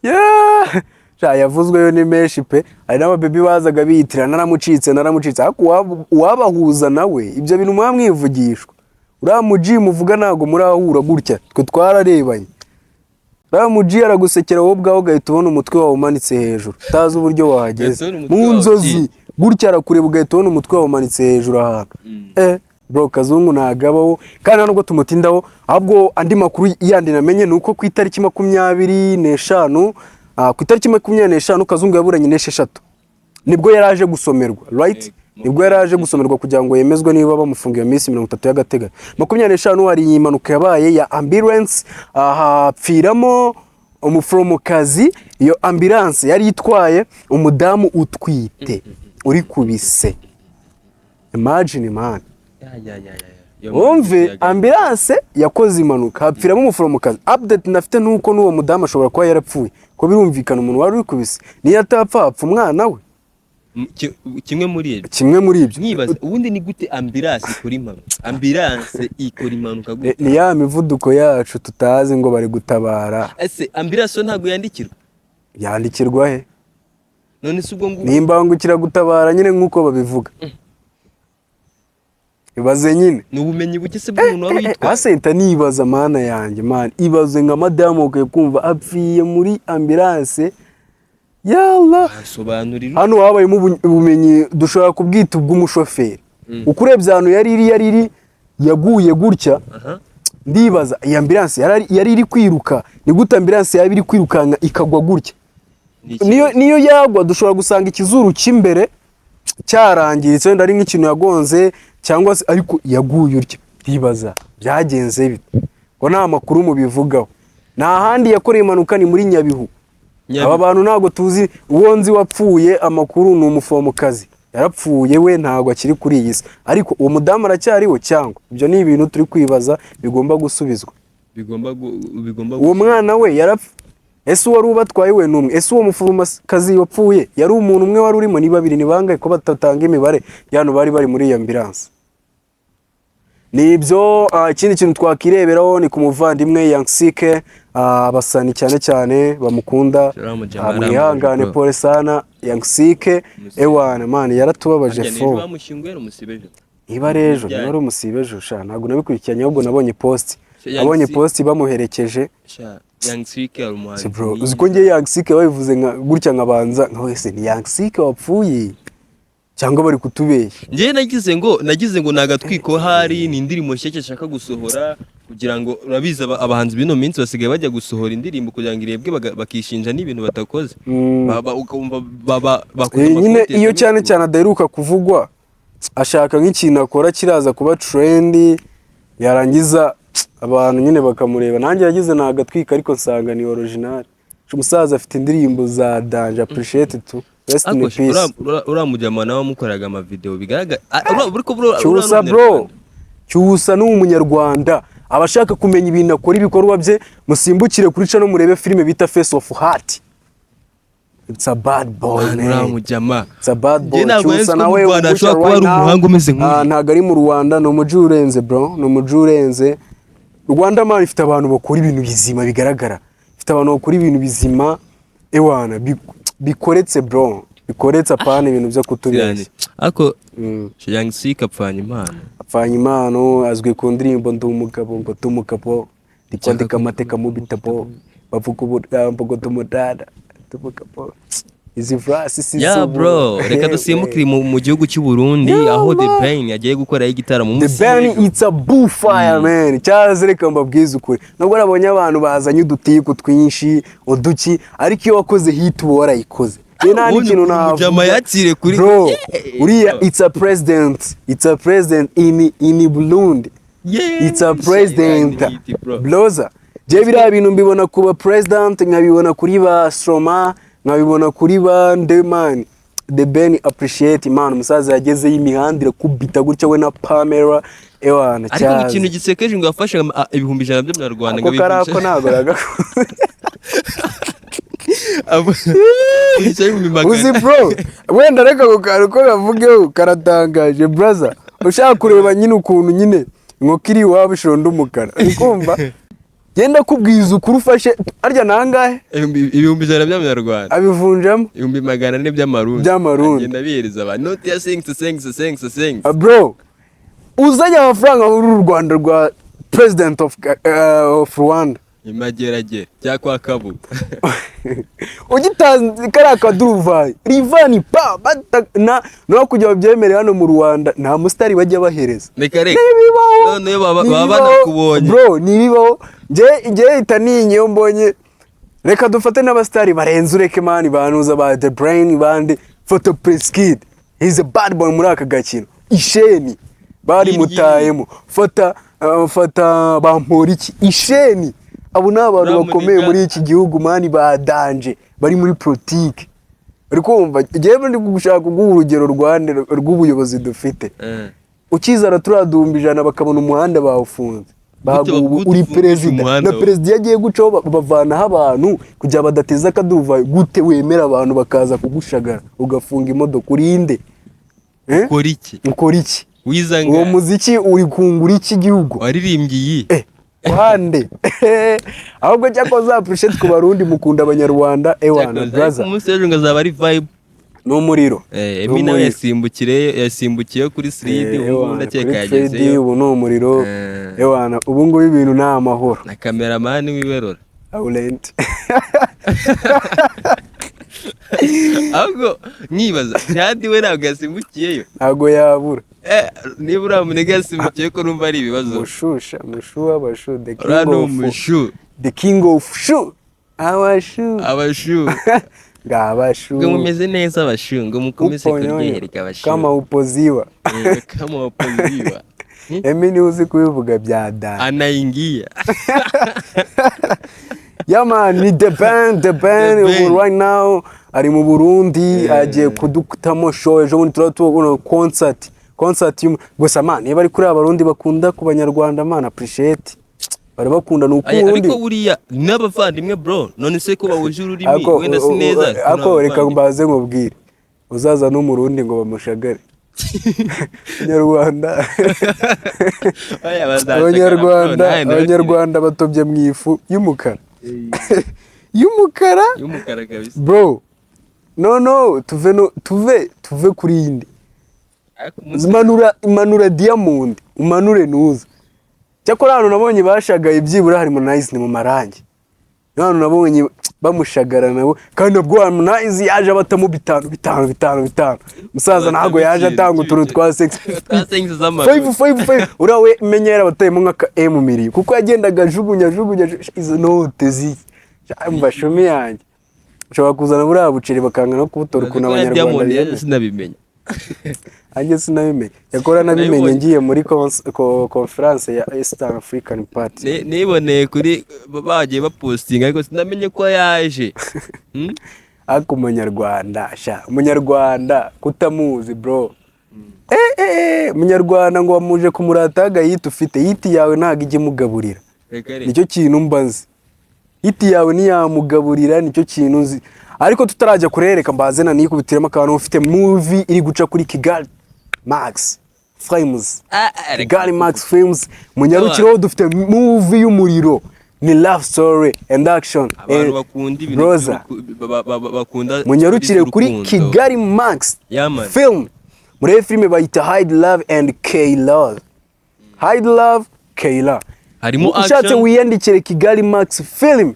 Yeah! Sha, yavuzweyo ni menshi pe. Hari n'ababebi bazaga biyitira naramucitse, naramucitse, ariko uwabahuza nawe ibyo bintu muba mwivugishwa. Uriya muji muvuga ntabwo murahura gutya, twe twararebanye. Uriya muji aragusekera, wowe ubwawe ugahita ubona umutwe wawe umanitse hejuru, utazi uburyo wahageze. Ugahita ubona umutwe Mu wawe nzozi ugiye. gutya arakureba, ugahita ubona umutwe wawe umanitse hejuru ahantu. Bro, Kazungu nagabaho, kandi nta nubwo tumutindaho. Ahubwo andi makuru yandi namenye ni uko ku itariki 25, ku itariki 25 Kazungu yaburanye n'esheshatu, nibwo yari aje gusomerwa, right? Nibwo yari aje gusomerwa kugira ngo yemezwe niba bamufunga iyo minsi 30 y'agateganyo. 25 hari impanuka yabaye ya ambulance, hapfiramo umuforomokazi. Iyo ambulance yari itwaye umudamu utwite uri ku bise. Imagine, man. Ya, ya, ya, ya, ya. Wumve, ambulance yakoze impanuka, hapfiramo umuforomokazi. Update nafite nuko n'uwo mudamu ashobora kuba yarapfuye, ko birumvikana umuntu wari uri ku bise niyo atapfa hapfa umwana we. Kimwe muri ibyo. Kimwe muri ibyo. Nkibaza ubundi ni gute ambulance ikora impanuka? Ambulance ikora impanuka gute? Ni ya mivuduko yacu tutazi ngo bari gutabara. Ese ambulance yo ntabwo yandikirwa? Yandikirwa he? None se ubwo ngubwo Ni imbangukiragutabara nyine nk'uko babivuga. Ibaze nyine. Ni ubumenyi buke se bw'umuntu wari uyitwaye? Asenta nibaza, mana yanjye, man, ibaze nka madamu ukwiye kumva apfiye muri ambulance, yalla. Asobanurira. Hano habayemo ubumenyi dushobora kubwita ubw'umushoferi. Uko urebye ahantu yari iri yaguye gutya, ndibaza iyi ambulance yari iri kwiruka. Ni gute ambulance yaba iri kwirukanka ikagwa gutya? Ni ikibazo. Niyo yagwa, dushobora gusanga ikizuru cy'imbere cyarangiritse, wenda ari nk'ikintu yagonze cyangwa se, ariko yaguye utya, ndibaza byagenze bite, ngo nta makuru mubivugaho. Nta handi yakoreye impanuka, ni muri Nyabihu. Nyabihu. Aba bantu ntabwo tuzi. Uwo nzi wapfuye amakuru ni umuforomokazi, yarapfuye we, ntabwo akiri kuri iyi si, ariko uwo mudamu aracyariho cyangwa? Ibyo ni ibintu turi kwibaza bigomba gusubizwa. Bigomba Uwo mwana we yarapfa, ese uwari ubatwaye we ni umwe? Ese uwo muforomokazi wapfuye yari umuntu umwe wari urimo? Ni babiri? Ni bangahe, ko batatanga imibare y'abantu bari bari muri iyo ambulance? Ni ibyo. Ikindi kintu twakireberaho ni ku muvandimwe Yansike, abasani cyane cyane bamukunda. Salamu jamaa, Mwihangane, bro. pole sana Yansike. Ewana man, yaratubabaje. Harya ni Fo ejo bamushyinguye, ari umusibe ejo? Niba ari ejo, Ryari? niba ari umusibe ejo, sha ntabwo nabikurikiranye, ahubwo nabonye post Sha, nabonye Yansike- post bamuherekeje. Sha. Young Slick ari umuhanzi Si bro, mwiza. uzi ko ngiye Young Slick babivuze nka gutya, nkabanza nka wese ni Young Slick wapfuye cyangwa bari kutubeshya? Njyewe nagize ngo ni agatwiko, hari ni indirimbo nshyashya ashaka gusohora, kugira ngo urabizi abahanzi b'ino minsi basigaye bajya gusohora indirimbo kugira ngo irebwe, bakishinja n'ibintu batakoze. Ukumva bakoze Nyine amakote iyo cyane cyane adaheruka kuvugwa, ashaka nk'ikintu akora kiraza kuba trendy, yarangiza abantu nyine bakamureba. Nanjye yagize ni agatwika, ariko nsanga ni original. Umusaza afite indirimbo za danger. Appreciate to rest in Ariko peace. Uriya mujama nawe wamukoraga amavideo bigaragara. Ah, ariko uriya Cyusa ni bro. Umunyarwanda. Cyusa ni umunyarwanda. Abashaka kumenya ibintu akora, ibikorwa bye, musimbukire kuri channel murebe filime bita Face of Heart. It's a bad boy, Uriya man. mujama. It's a bad boy. Njye ntabwo nzi Cyusa ko mu nawe Rwanda ugusha hashobora kuba right hari now. umuhanga umeze nk'uyu. Ah, ntabwo ari mu Rwanda, ni umuji urenze bro, ni umuji urenze. Rwanda man ifite abantu bakora ibintu bizima bigaragara, ifite abantu bakora ibintu bizima, ewana bikoretse bro, bikoretse, apana ibintu byo kutubeshya. Ariko Young Slick apfanye impano. Apfanye impano, azwi ku ndirimbo "Ndi umugabo", ngo ndi umugabo, ndi kwandika amateka mu bitabo, bavuga ubugambo ngo ndi umudada, ndi umugabo. Izi verse si Ya z'ubu. bro, reka dusimbukire mu gihugu cy'u Burundi, aho The Ben yagiye gukorayo igitaramo The umunsi Ben w'ejo. it's a bullfire man. Cyaze reka mbabwize ukuri, nubwo nabonye abantu bazanye udutiku twinshi uduki, ariko iyo wakoze hit uba warayikoze. Njye nta Ubundi n'ikintu ukuntu navuga. Mujama yakire kuri Bro, Yeah. uriya it's a president, it's a president in Burundi. It's a president. Hit, bro. Bloza je biriya bintu mbibona kuba president, nkabibona kuri ba Stroma, nkabibona kuri ba Ndeman. The Ben appreciate man, umusaza yagezeyo imihanda irakubita gutya, we na Pamela, ewana. Ariko ngo Cyaze. ikintu gisekeje, ngo yafashe 100,000 by'amanyarwanda ngo Ako karako ntabwo nagakunze. 400,000. Uzi bro, wenda reka ako kantu ko gavugeho karatangaje brother. Ushaka kureba nyine ukuntu nyine inkoko iri iwabo ishonda umukara, uri kumva? Genda kubwiza ukuri, ufashe arya nangahe? 100,000 by'amanyarwanda. Abivunjamo? 400,000 by'amarundi. By'amarundi. Agenda abihereza abantu inoti ya sengisi sengisi sengisi sengisi. Ah, bro, uzanye amafaranga muri uru Rwanda rwa president of Rwanda. Imageragere cya kwa Kabuga. Ugitanze kariya kaduruvayi rivani pa na no kugira babyemere hano mu Rwanda, nta musitari bajya bahereza. Reka reka. Ntibibaho. Noneho baba Ntibibaho. banakubonye. Bro, ntibibaho. Njye hita ninye iyo mbonye, reka dufate n'abasitari barenze, ureke man, banuza ba The Brain bande, foto Prince Kid, he's a bad boy muri aka gakino, isheni bari mutayemo, fata Bamporiki, isheni. Abo ni abantu Uriya bakomeye muniga. muri iki gihugu man, ba danger bari muri politike, uri kumva? Njyewe ndi gushaka kuguha urugero rwande rw'ubuyobozi dufite. Ukizana turiya 100,000 bakabona umuhanda bawufunze. Baguha Gute uri ufungisha perezida umuhanda na we? Perezida iyo agiye gucaho bavanaho abantu kugira badateza akaduruvayo. Gute wemera abantu bakaza kugushagara ugafunga imodoka? Urinde? Eh? Ukora iki? Ukora iki? Wiza Uwo ngahe? muziki uri kungura iki gihugu? Waririmbye iyi? Eh, kwande ahubwo cyakoze appreciate ku Barundi, mukunda Abanyarwanda, ewana. Cyakoze, ariko Brother. umunsi w'ejo ngo azaba ari vibe. Ni umuriro. Eh, Ni Emi nawe umuriro. yasimbukiye kuri 3D. Eh, ubu ngubu ewana, ndakeka kuri 3D. yagezeyo. Ubu ni umuriro. Ewana, ubu ngubu ibintu ni amahoro. Na kameramani w'iwerora. Aulent. Ahubwo nkibaza, Jihadi we ntabwo yasimbukiyeyo? Ntabwo yabura. Eh, niba uriya muniga yasimbukiye, ko numva ari ibibazo. Mushusha mushu abashu the Uriya king ni of umushu. The king of shu abashu. Abashu. Ngabashu. Ngo mumeze neza abashu, ngo mukomeze Uponyonya. kuryoherwa abashu. Kama upoziwa. Eh, kama upoziwa. Emi niwe uzi kubivuga bya dada. Anaingia. Yeah man, ni The Ben, The Ben. The Ben. Ubu right now ari mu Burundi, agiye kudutamo show ejo bundi, turaba tubona concert gusa man, niba ari kuri Abarundi bakunda ku Banyarwanda man, appreciate bari bakunda ni Aya, ukundi. Ariko buriya n'abavandimwe bro, none se ko bahuje ururimi? Ako Wenda si neza. Ako reka mbaze nkubwire, uzaza n'Umurundi ngo bamushagare Nyarwanda. Abanyarwanda batobye mu ifu y'umukara y'umukara. Y'umukara kabisa. Bro, no, tuve no tuve kuri yindi. Ariko umunsi Manura Diamond, umanure nuza. Cyakora ahantu nabonye bashagaye byibura Harmonize ni mu marangi. None nabonye bamushagara nabo, kandi nabwo Harmonize yaje abatamo bitanu bitanu bitanu bitanu. Musaza ntabwo yaje atanga utuntu twa sex. Five five five. Uriya we menya yarabatayemo nk'aka M miri, kuko yagendaga ajugunya ajugunya izo note zi mba shumi yanjye. Ushobora kuzana buriya buceri bakanga no kubutora, ukuntu Abanyarwanda biyemera. Sinabimenye. Nanjye sinabimenye, yakora nabimenye Nabibonye. ngiye muri conference ya Eastern African Party. Niboneye kuri bagiye bapostinga, ariko sinamenye ko yaje. Ariko umunyarwanda sha, umunyarwanda kutamuzi bro, umunyarwanda ngo wamuje kumurata agahita ufite hit yawe, ntabwo ijya imugaburira. Reka reka. Nicyo kintu mba nzi, hit yawe ntiyamugaburira, nicyo kintu nzi. Ariko tutarajya kurereka, mbaze nanikubitiremo akantu. Ufite movie iri guca kuri Kigali Max Films. Ah, ah, reka. Kigali Max Films, munyarukireho, dufite movie y'umuriro, ni love story and action. Abantu bakunda ibintu Broza. bakunda Munyarukire kuri by'urukundo. Kigali Max Yeah, man. Film, murebe filime bayita Hide Love and K Love, Hide Love K Love. Harimo Ushatse action. wiyandikire Kigali Max Film,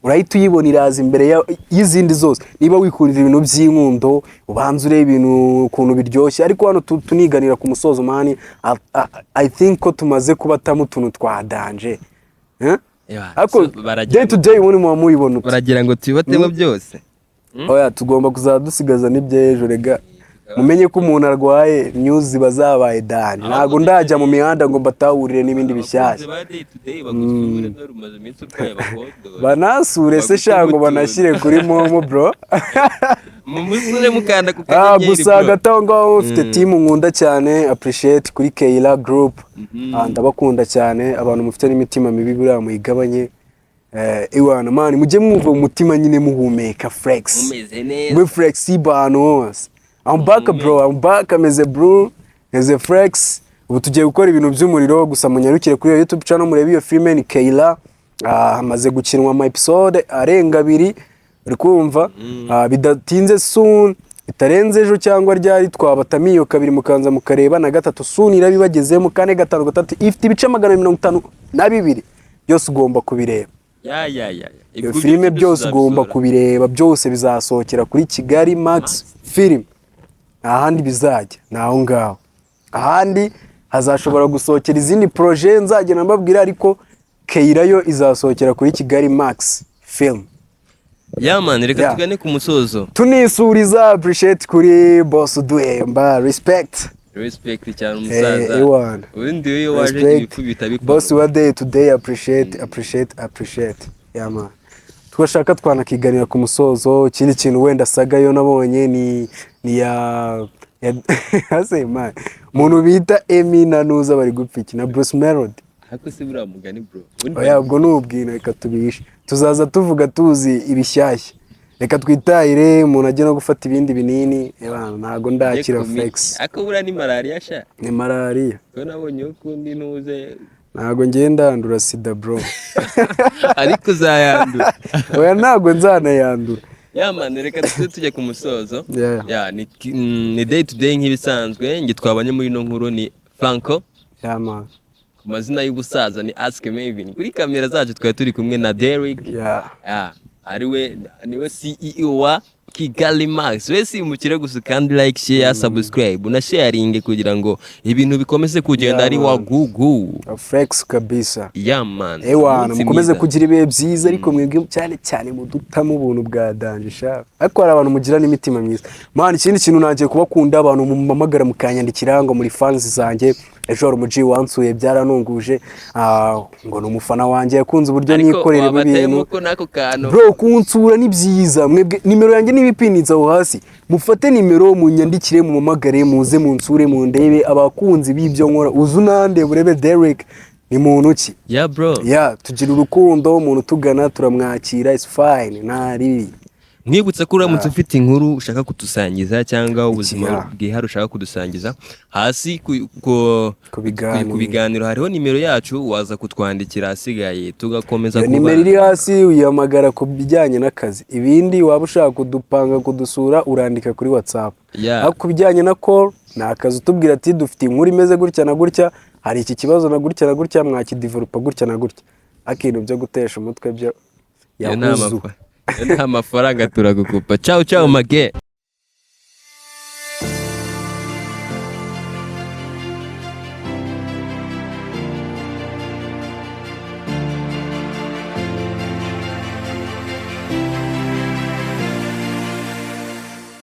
urahita uyibona, iraza imbere y'izindi zose. Niba wikundira ibintu by'inkundo, ubanza urebe ibintu ukuntu biryoshye. Ariko hano tuniganira ku musozo man, I think ko tumaze kubatamo utuntu twa danger. Eh? Yeah, Ariko so baragira day to day ubundi muba muyibona ute? Baragira ngo tubibatemo byose. Oya, tugomba kuzaba dusigaza n'iby'ejo. Rega mumenye ko umuntu arwaye, news ziba zabaye danger. Ntabwo ndajya mu mihanda ngo mbatahurire n'ibindi bishyashya. Abakunzi ba Day to Day bagusure, dore umaze iminsi urwaye, bakodora. Banasure se sha, ngo banashyire kuri MoMo bro. Mu musore mukanda ku Ah, kanyenyeri. gusa Bro. hagati aho ngaho mfite team nkunda cyane, appreciate kuri Keila Group. Ah, ndabakunda cyane. Abantu mufite n'imitima mibi buriya muyigabanye. Iwana man, mujye mwumva mu mutima nyine muhumeka flex. Mumeze neza. Mube flexible ahantu hose. I'm back bro, I'm back, ameze bro, meze flex. Ubu tugiye gukora ibintu by'umuriro. Gusa munyarukire kuri iyo YouTube channel murebe iyo filime, ni Keila. Ah, hamaze gukinwa ama episode arenga abiri, uri kumva? Ah, bidatinze, soon, bitarenze ejo cyangwa ryari, twabatamiye iyo kabiri, mukanza mukareba na gatatu, soon irabibagezemo, kane, gatanu, gatandatu. Ifite ibice 252, byose ugomba kubireba. Ya. Iyo Ibyo filime byose byose ugomba uzabisohora. kubireba, byose bizasohokera kuri Kigali Max Film, nta handi bizajya, ni aho ngaho. Ahandi hazashobora gusohokera izindi projet nzagenda mbabwira, ariko Keira yo izasohokera kuri Kigali Max Film. Yeah man, reka Yeah. tugane ku musozo. Tunisuriza appreciate kuri boss Duhemba, respect. Respect cyane umusaza. Ewana. Ubundi iyo waje Respect. ibifu bihita bikora. Boss wa day to day, appreciate, appreciate, appreciate. Yeah man, twashaka twanakiganira ku musozo. Ikindi kintu wenda saga yo nabonye ni ya ase man, umuntu bita Emi na Nuza bari gupfa iki na Bruce Melody. Ariko se buriya mugani bro, ubundi Oya, ubwo ni ubwino, reka tubihishe, tuzaza tuvuga tuzi ibishyashya. Reka twitahire, umuntu ajye no gufata ibindi binini. Ebana, ntago ndakira flex. Ariko buriya ni malariya sha. Ni malariya. Ko nabonye ukundi ntuze. Ntago ngiye ndandura sida bro. Ariko uzayandura. Oya, ntago nzanayandura. Yeah man, reka tujye tujya ku musozo. Yeah. Yeah, ni Day to Day nk'ibisanzwe. Njye twabanye muri ino nkuru ni Franco. Yeah man. Ku mazina y'ubusaza ni Ask Mavin. Kuri kamera zacu twari turi kumwe na Derek. Yeah. Yeah, ariwe niwe CEO wa Kigali Max. We si umukire gusa, kandi like, share, subscribe, una sharing kugira ngo ibintu bikomeze kugenda Yeah, ari man. wa gugu. Flex kabisa. Yeah man. Ewana, Umunsi mukomeze mwiza. kugira ibihe byiza. Ariko mwebwe cyane cyane mudutamo ubuntu bwa danger sha, ariko hari abantu mugira n'imitima myiza man. Ikindi kintu nangiye kubakunda, abantu mumamagara mukanyandikira ngo muri fans zanjye. Ejo hari umuji wansuye, byaranunguje. Ah, ngo ni umufana wanjye, yakunze uburyo Ariko nikorera wabateyemo ibintu. ko n'ako kantu. Bro, kunsura ni byiza. Mwebwe nimero yanjye niba ipinitse aho hasi, mufate nimero munyandikire, mumamagare, muze munsure, mundebe. Abakunzi b'ibyo nkora, uze unande urebe Derek ni muntu ki. Yeah bro. Ya, tugira urukundo, umuntu utugana turamwakira, it's fine, nta ribi. Mwibutsa ko uramutse ufite inkuru ushaka kudusangiza cyangwa ubuzima bwihariye ushaka kudusangiza, hasi Ku biganiro. ku biganiro hariho nimero yacu, waza kutwandikira, ahasigaye tugakomeza Iyo nimero iri hasi uyihamagara ku bijyanye n'akazi. Ibindi waba ushaka kudupanga, kudusura, urandika kuri WhatsApp. Ariko ku bijyanye na call ni akazi, utubwira ati dufite inkuru imeze gutya na gutya, hari iki kibazo na gutya na gutya, mwakidevelopa gutya na gutya. Ariko ibintu byo gutesha umutwe byo Iyo nta Yahuzu. iyo nta mafaranga turagukupa. Ciao ciao, mage.